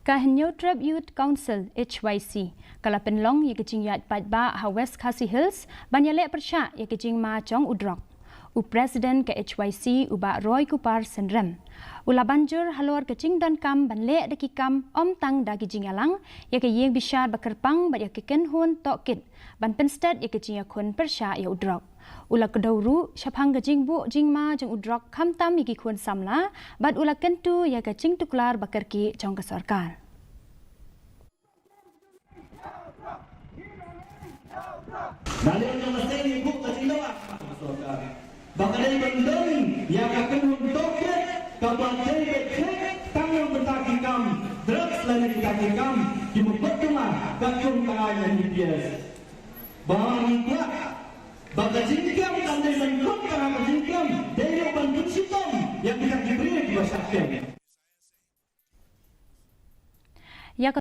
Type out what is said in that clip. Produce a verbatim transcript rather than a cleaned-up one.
Ka Hynñiewtrep Youth Council, H Y C, ka la pynlong ïa ka jingïaid paidbah ha West Khasi Hills ban ïaleh pyrshah ïa ka jingma jong u drok. U President ka H Y C, u Bah Roy Kupar Synrem, u la ban jur halor ka jingdonkam ban leh da ki kam ym tang da ki jingïalang ïa ka ïing bishar ba kyrpang bad ïa ka kynhun tohkit ban pynstet ïa ka jingïakhun pyrshah ïa u drok. U la kdew ruh shaphang ka jingbuh jingma jong u drok khamtam ïa ki khun samla bad u la kyntu ïa ka jingtuklar ba kyrkieh jong ka sorkar. Nalor jong ka seng ngi buh ka jingdawa ha ka sorkar ba ka dei ban don ïa ka kynhun tohkit kaba dei ban check tang na bynta ki kam drugs lane kita ki kam ki mukotduma ka kum ka ai na U P S. Ba ngi kwah ba ka jingkiam kan dei ban kum ka jingkiam dei ruh ban pynshitom ïa kita ki briew kiba shah kiam.